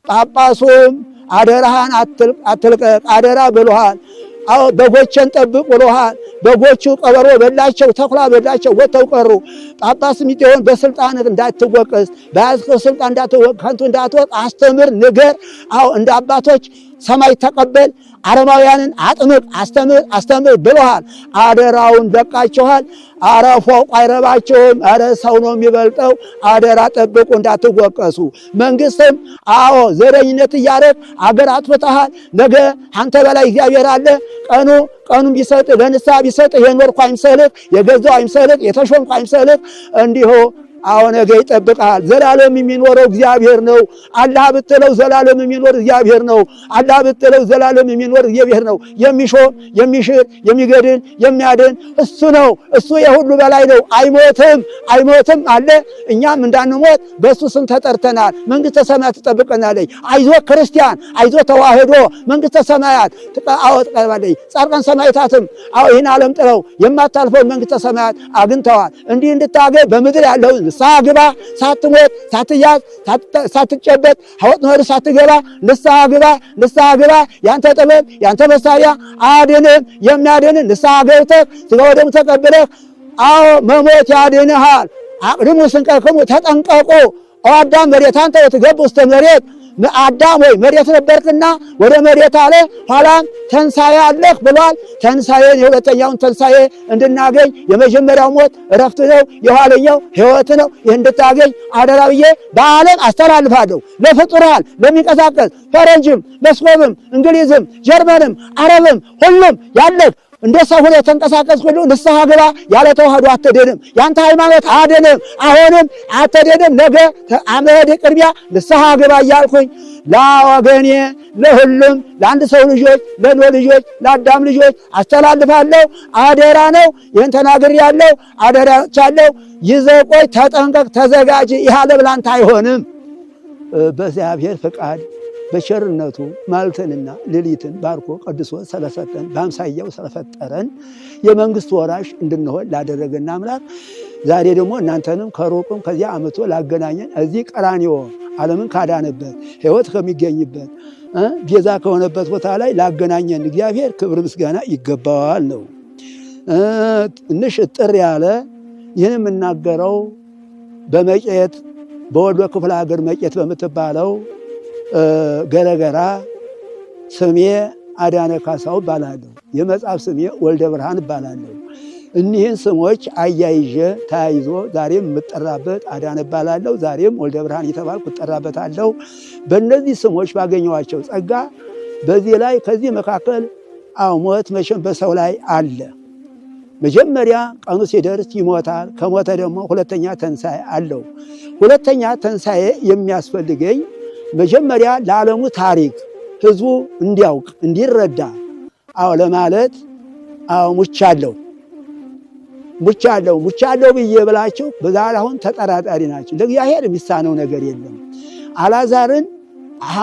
ጳጳሱም አደራህን አትልቀቅ፣ አደራ ብሎሃል። አዎ በጎችን ጠብቅ ብሎሃል። በጎቹ ቀበሮ በላቸው፣ ተኩላ በላቸው፣ ወጥተው ቀሩ። ጳጳስ ቢሆን በስልጣንህ እንዳትወቀስ፣ በያዝከው ስልጣን እንዳትወቅ፣ ከንቱ እንዳትወቅ፣ አስተምር፣ ንገር። አዎ እንደ አባቶች ሰማይ ተቀበል፣ አረማውያንን አጥምቅ፣ አስተምር አስተምር ብሎሃል። አደራውን በቃችኋል። አረ ፎቅ አይረባችሁም። አረ ሰው ነው የሚበልጠው። አደራ ጠብቁ እንዳትወቀሱ። መንግስትም አዎ ዘረኝነት እያደረግ አገር አጥፍተሃል። ነገ አንተ በላይ እግዚአብሔር አለ። ቀኑ ቀኑን ቢሰጥ ለንስሐ ቢሰጥ የኖርኩ አይምሰልህ፣ የገዛው አይምሰልህ፣ የተሾምኩ አይምሰልህ። እንዲሁ አዎ ነገ ይጠብቃል። ዘላለም የሚኖረው እግዚአብሔር ነው። አላህ ብትለው ዘላለም የሚኖር እግዚአብሔር ነው። አላህ ብትለው ዘላለም የሚኖር እግዚአብሔር ነው። የሚሾም የሚሽር የሚገድል የሚያድን እሱ ነው። እሱ የሁሉ በላይ ነው። አይሞትም፣ አይሞትም አለ። እኛም እንዳንሞት በእሱ ስም ተጠርተናል። መንግሥተ ሰማያት ትጠብቀናለች። አይዞ ክርስቲያን፣ አይዞ ተዋህዶ፣ መንግሥተ ሰማያት አዎ ትቀርባለች። ጻድቃን ሰማዕታትም አዎ ይህን ዓለም ጥለው የማታልፈውን መንግሥተ ሰማያት አግኝተዋል። እንዲህ እንድታገኝ በምድር ያለው ንስሐ ግባ። ሳትሞት ሳትያዝ ሳትጨበጥ ወጥመድ ሳትገባ ንስሐ ግባ፣ ንስሐ ግባ። ያንተ ጥበብ ያንተ መሳሪያ አድንም። የሚያድን ንስሐ ገብተህ ሥጋ ወደሙ ተቀብለህ አዎ መሞት ያድንሃል። አቅድሙ ስንቀክሙ ተጠንቀቁ። አዳም መሬት አንተ ወትገብ ውስተ መሬት፣ አዳም ወይ መሬት ነበርክና ወደ መሬት አለ። ኋላም ተንሳኤ አለህ ብሏል። ተንሳኤን የሁለተኛውን ተንሳኤ እንድናገኝ የመጀመሪያው ሞት እረፍት ነው፣ የኋለኛው ሕይወት ነው። ይህ እንድታገኝ አደራ ብዬ በዓለም አስተላልፋለሁ። ለፍጡራን ለሚንቀሳቀስ ፈረንጅም፣ መስኮብም፣ እንግሊዝም፣ ጀርመንም፣ አረብም ሁሉም ያለህ እንደ ሰው ሆነ የተንቀሳቀስ ሁሉ ንስሐ ግባ። ያለ ተዋህዶ አትድንም። ያንተ ሃይማኖት አድንም፣ አሁንም አትድንም። ነገ አመድ ቅድሚያ ንስሐ ግባ እያልኩኝ ለወገኔ ለሁሉም ለአንድ ሰው ልጆች፣ ለኖህ ልጆች፣ ለአዳም ልጆች አስተላልፋለሁ። አደራ ነው። ይህን ተናግሬያለሁ። አደራቻለሁ። ይዘህ ቆይ፣ ተጠንቀቅ፣ ተዘጋጅ። ይህ ዓለም ላንተ አይሆንም። በእግዚአብሔር ፈቃድ በቸርነቱ ማልትንና ሌሊትን ባርኮ ቀድሶ ስለሰጠን በአምሳያው ስለፈጠረን የመንግስቱ ወራሽ እንድንሆን ላደረገን አምላክ ዛሬ ደግሞ እናንተንም ከሩቅም ከዚያ አመቶ ላገናኘን እዚህ ቀራንዮ ዓለምን ካዳነበት ሕይወት ከሚገኝበት ቤዛ ከሆነበት ቦታ ላይ ላገናኘን እግዚአብሔር ክብር ምስጋና ይገባዋል ነው። ትንሽ እጥር ያለ ይህን የምናገረው በመቄት በወሎ ክፍለ ሀገር መቄት በምትባለው ገረገራ ስሜ አዳነ ካሳው እባላለሁ። የመጽሐፍ ስሜ ወልደ ብርሃን እባላለሁ። እኒህን ስሞች አያይዤ ተያይዞ ዛሬም የምጠራበት አዳነ እባላለሁ፣ ዛሬም ወልደ ብርሃን እየተባልኩ እጠራበታለሁ። በእነዚህ ስሞች ባገኘኋቸው ጸጋ በዚህ ላይ ከዚህ መካከል አዎ ሞት መቼም በሰው ላይ አለ። መጀመሪያ ቀኑ ሲደርስ ይሞታል። ከሞተ ደግሞ ሁለተኛ ተንሳኤ አለው። ሁለተኛ ተንሳኤ የሚያስፈልገኝ መጀመሪያ ለዓለሙ ታሪክ ህዝቡ እንዲያውቅ እንዲረዳ አዎ ለማለት አዎ ሙቻለሁ ሙቻለሁ ሙቻለሁ ብዬ ብላችሁ በዛሬ አሁን ተጠራጣሪ ናቸው። ለእግዚአብሔር የሚሳነው ነገር የለም። አልዓዛርን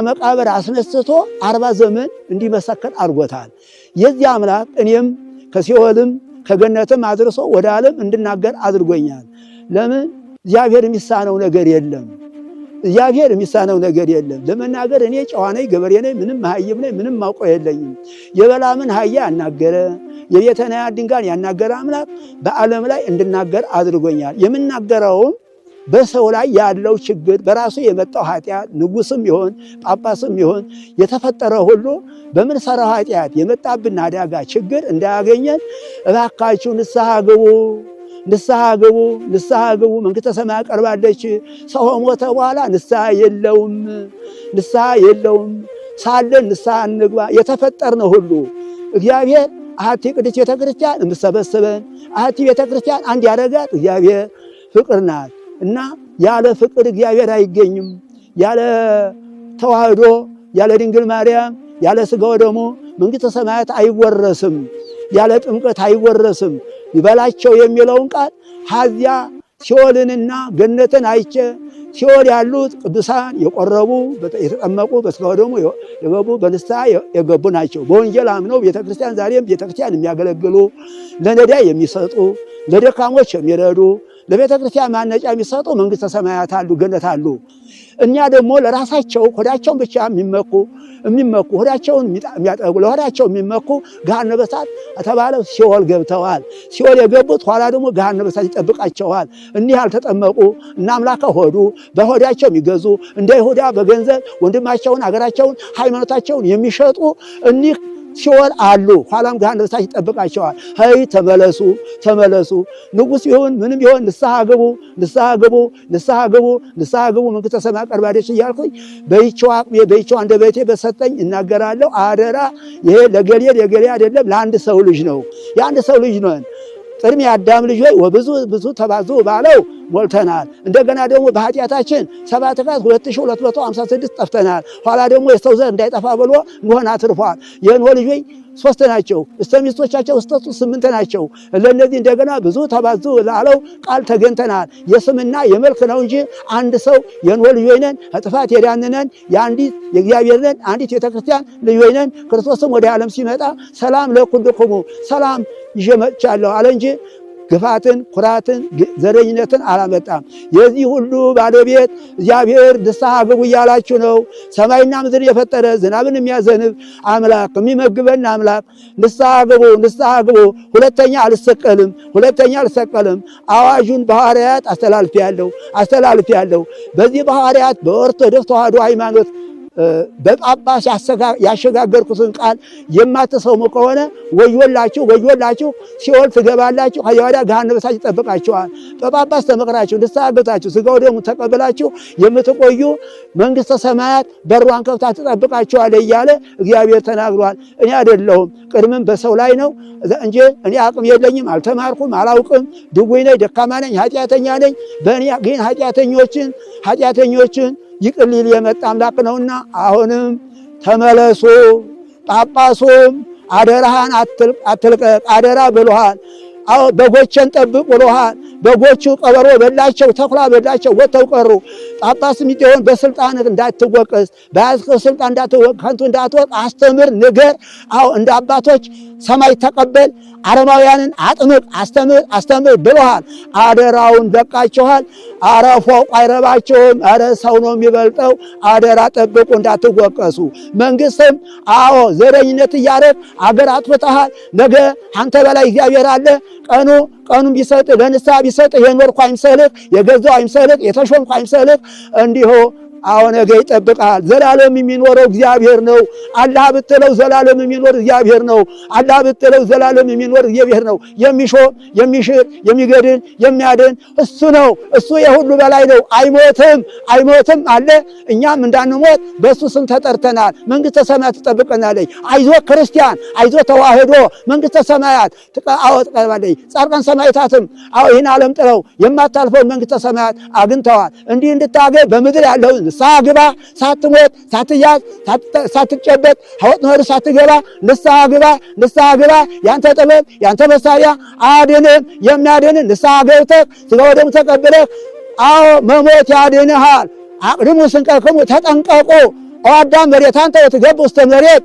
መቃብር አስነስቶ 40 ዘመን እንዲመሰክር አድርጎታል። የዚህ አምላክ እኔም ከሲኦልም ከገነትም አድርሶ ወደ ዓለም እንድናገር አድርጎኛል። ለምን እግዚአብሔር የሚሳነው ነገር የለም። እግዚአብሔር የሚሳነው ነገር የለም። ለመናገር እኔ ጨዋ ነኝ፣ ገበሬ ነኝ፣ ምንም መሀይም ነኝ፣ ምንም ማውቀው የለኝም። የበላምን አህያ ያናገረ የቤተናያ ድንጋን ያናገረ አምላክ በዓለም ላይ እንድናገር አድርጎኛል። የምናገረውም በሰው ላይ ያለው ችግር በራሱ የመጣው ኃጢአት ንጉስም ይሆን ጳጳስም ይሆን የተፈጠረ ሁሉ በምንሰራው ኃጢአት የመጣብን አደጋ ችግር እንዳያገኘን እባካችሁ ንስሐ ግቡ፣ ንስሐ ግቡ፣ ንስሐ ግቡ። መንግሥተ ሰማያት ቀርባለች። ሰው ሞተ በኋላ ንስሐ የለውም፣ ንስሐ የለውም። ሳለን ንስሐ እንግባ። የተፈጠርነው ሁሉ እግዚአብሔር አሐቲ ቅድስት ቤተ ክርስቲያን የምሰበስበን አሐቲ ቤተ ክርስቲያን አንድ ያደረጋት እግዚአብሔር ፍቅር ናት እና ያለ ፍቅር እግዚአብሔር አይገኝም። ያለ ተዋህዶ፣ ያለ ድንግል ማርያም፣ ያለ ሥጋው ደግሞ መንግሥተ ሰማያት አይወረስም። ያለ ጥምቀት አይወረስም። ይበላቸው የሚለውን ቃል ሀዚያ ሲኦልንና ገነትን አይቼ ሲኦል ያሉት ቅዱሳን የቆረቡ የተጠመቁ በሥጋው ደግሞ የገቡ በንስሐ የገቡ ናቸው። በወንጌል አምነው ቤተክርስቲያን ዛሬም ቤተክርስቲያን የሚያገለግሉ ለነዳይ የሚሰጡ ለደካሞች የሚረዱ ለቤተ ክርስቲያን ማነጫ የሚሰጡ መንግስተ ሰማያት አሉ፣ ገነት አሉ። እኛ ደግሞ ለራሳቸው ሆዳቸውን ብቻ የሚመኩ ሆዳቸውን የሚያጠጉ ለሆዳቸው የሚመኩ ገሃነመ እሳት ተባለ ሲኦል ገብተዋል። ሲኦል የገቡት ኋላ ደግሞ ገሃነመ እሳት ይጠብቃቸዋል። እኒህ ያልተጠመቁ እና አምላከ ሆዱ በሆዳቸው የሚገዙ እንደ ይሁዳ በገንዘብ ወንድማቸውን፣ አገራቸውን፣ ሃይማኖታቸውን የሚሸጡ እኒህ ሲኦል አሉ። ኋላም ገሃነመ እሳት ይጠብቃቸዋል። ሀይ ተመለሱ፣ ተመለሱ። ንጉሥ ቢሆን ምንም ቢሆን ንስሐ ግቡ፣ ንስሐ ግቡ፣ ንስሐ ግቡ፣ ንስሐ ግቡ፣ መንግሥተ ሰማያት ቀርባለች እያልኩኝ በይቼው አቅሜ በይቼው አንደበቴ በሰጠኝ እናገራለሁ። አደራ ይሄ ለገሌ ለገሌ አይደለም፣ ለአንድ ሰው ልጅ ነው። የአንድ ሰው ልጅ ነን። ቅድሜ አዳም ልጅ ወይ ወብዙ ብዙ ተባዙ ባለው ሞልተናል። እንደገና ደግሞ በኃጢአታችን 7256 ጠፍተናል። ኋላ ደግሞ የሰው ዘር እንዳይጠፋ ብሎ ኖህን አትርፏል። የኖህ ልጆች 3 ናቸው። እስተ ሚስቶቻቸው እስተ 8 ናቸው። ለነዚህ እንደገና ብዙ ተባዙ ላለው ቃል ተገንተናል። የስምና የመልክ ነው እንጂ አንድ ሰው የኖህ ልጆች ነን፣ ከጥፋት የዳንን ነን፣ የአንዲት የእግዚአብሔር ነን፣ አንዲት ቤተክርስቲያን ልጆች ነን። ክርስቶስም ወደ ዓለም ሲመጣ ሰላም ለኩልክሙ ሰላም ይዤ መጥቻለሁ አለ እንጂ ግፋትን፣ ኩራትን፣ ዘረኝነትን አላመጣም። የዚህ ሁሉ ባለቤት እግዚአብሔር ንስሐ ግቡ እያላችሁ ነው። ሰማይና ምድር የፈጠረ ዝናብን የሚያዘንብ አምላክ የሚመግበን አምላክ ንስሐ ግቡ፣ ንስሐ ግቡ። ሁለተኛ አልሰቀልም፣ ሁለተኛ አልሰቀልም። አዋጁን በሐዋርያት አስተላልፌያለሁ። በዚህ በሐዋርያት በኦርቶዶክስ ተዋሕዶ ሃይማኖት በጳጳስ ያሸጋገርኩትን ቃል የማትሰሙ ከሆነ ወዮላችሁ፣ ወዮላችሁ፣ ሲኦል ትገባላችሁ። ከዚያ ወዲያ ገሃነመ እሳት ይጠብቃችኋል። በጳጳስ ተመክራችሁ ንስሐ ገብታችሁ ሥጋው ደሙ ተቀብላችሁ የምትቆዩ መንግሥተ ሰማያት በሯን ከፍታ ትጠብቃችኋለች እያለ እግዚአብሔር ተናግሯል። እኔ አይደለሁም፣ ቅድምም በሰው ላይ ነው እንጂ እኔ አቅም የለኝም፣ አልተማርኩም፣ አላውቅም፣ ድውይ ነኝ፣ ደካማ ነኝ፣ ኃጢአተኛ ነኝ። በእኔ ግን ኃጢአተኞችን ይቅር ሊል የመጣ አምላክ ነውና አሁንም ተመለሱ። ጳጳሱም አደራህን አትልቀቅ፣ አደራ ብሎሃል። አዎ በጎቼን ጠብቅ ብሎሃል። በጎቹ ቀበሮ በላቸው፣ ተኩላ በላቸው፣ ወጥተው ቀሩ። ጳጳስም ቢሆን በስልጣንህ እንዳትወቀስ፣ በያዝከው ስልጣን እንዳትወቅ፣ ከንቱ እንዳትወቅ፣ አስተምር፣ ንገር። አዎ እንደ አባቶች ሰማይ ተቀበል፣ አረማውያንን አጥምቅ፣ አስተምር፣ አስተምር ብሎሃል። አደራውን በቃችኋል። አረ ፎቅ አይረባችሁም። አረ ሰው ነው የሚበልጠው። አደራ ጠብቁ እንዳትወቀሱ። መንግስትም አዎ ዘረኝነት እያደረግ አገር አጥፍተሃል። ነገ አንተ በላይ እግዚአብሔር አለ። ቀኑን ቢሰጥ ለንስሐ ቢሰጥ የኖርኩ አይምሰልህ፣ የገዛው አይምሰልህ፣ የተሾምኩ አይምሰልህ። እንዲሁ አዎ ነገ ይጠብቃል። ዘላለም የሚኖረው እግዚአብሔር ነው። አላህ ብትለው ዘላለም የሚኖር እግዚአብሔር ነው። አላህ ብትለው ዘላለም የሚኖር እግዚአብሔር ነው። የሚሾም የሚሽር የሚገድል የሚያድን እሱ ነው። እሱ የሁሉ በላይ ነው። አይሞትም፣ አይሞትም አለ። እኛም እንዳንሞት በእሱ ስም ተጠርተናል። መንግሥተ ሰማያት ትጠብቀናለች። አይዞ ክርስቲያን፣ አይዞ ተዋህዶ፣ መንግሥተ ሰማያት አዎ ትቀርባለች። ጻድቃን ሰማዕታትም አዎ ይህን ዓለም ጥለው የማታልፈውን መንግሥተ ሰማያት አግኝተዋል። እንዲህ እንድታገኝ በምድር ያለው ንስሐ ግባ። ሳትሞት፣ ሳትያዝ፣ ሳትጨበጥ ወጥመድ ሳትገባ ንስሐ ግባ፣ ንስሐ ግባ። ያንተ ጥበብ ያንተ መሳሪያ አድንም። የሚያድን ንስሐ ገብተህ ሥጋ ወደሙ ተቀብለህ አዎ መሞት ያድንሃል። አቅድሙ ስንቀክሙ ተጠንቀቁ። አዳም መሬት አንተ ወትገብ ውስተ መሬት፣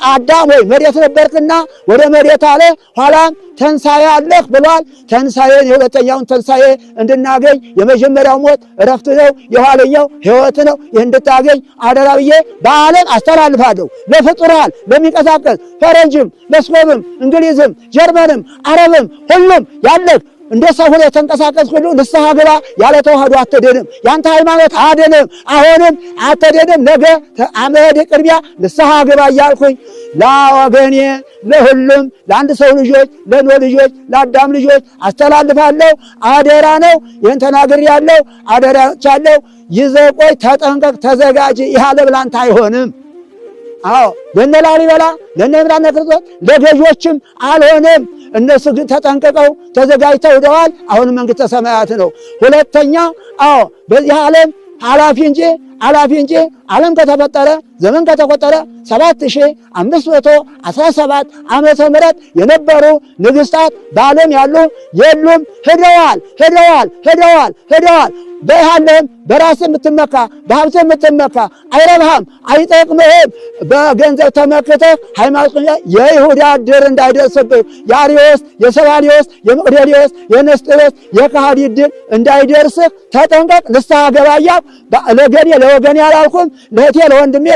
አዳም ወይ መሬት ነበርክና ወደ መሬት አለ። ኋላም ተንሳኤ አለህ ብሏል። ተንሳኤን የሁለተኛውን ተንሳኤ እንድናገኝ የመጀመሪያው ሞት እረፍት ነው፣ የኋለኛው ሕይወት ነው። ይህ እንድታገኝ አደራ ብዬ በዓለም አስተላልፋለሁ። ለፍጡራን ለሚንቀሳቀስ ፈረንጅም፣ መስኮብም፣ እንግሊዝም፣ ጀርመንም፣ አረብም ሁሉም ያለህ እንደ ሰው ሆነ የተንቀሳቀስ ሁሉ ንስሐ ግባ። ያለ ተዋህዶ አትድንም። ያንተ ሃይማኖት አድንም፣ አሁንም አትድንም። ነገ አመድ ቅድሚያ ንስሐ ግባ እያልኩኝ ለወገኔ ለሁሉም ለአንድ ሰው ልጆች፣ ለኖህ ልጆች፣ ለአዳም ልጆች አስተላልፋለሁ። አደራ ነው። ይህን ተናግሬያለሁ። አደራቻለሁ። ይዘህ ቆይ፣ ተጠንቀቅ፣ ተዘጋጅ። ይህ ዓለም ላንተ አይሆንም። አዎ ለነ ላሊበላ ለነ ምራነ ክርስቶስ ለገዦችም አልሆነም። እነሱ ግን ተጠንቅቀው ተዘጋጅተው ሄደዋል። አሁንም መንግሥተ ሰማያት ነው። ሁለተኛ አዎ በዚህ ዓለም ኃላፊ እንጂ አላፊ እንጂ ዓለም ከተፈጠረ ዘመን ከተቆጠረ 7517 ዓመተ ምህረት የነበሩ ንግስታት በዓለም ያሉ የሉም። ሄደዋል፣ ሄደዋል፣ ሄደዋል፣ ሄደዋል። በይሃለም በራስ የምትመካ፣ በሀብት የምትመካ አይረብሃም፣ አይጠቅምህም። በገንዘብ ተመክተህ ሃይማኖት የይሁዳ ድር እንዳይደርስብህ፣ የአርዮስ፣ የሰባልዮስ፣ የመቅደልዮስ፣ የነስጥሮስ የከሃዲ ድር እንዳይደርስህ ተጠንቀቅ። ንስሐ ገባያ ለገኔ ለወገኔ አላልኩም፣ ለእህቴ ለወንድሜ።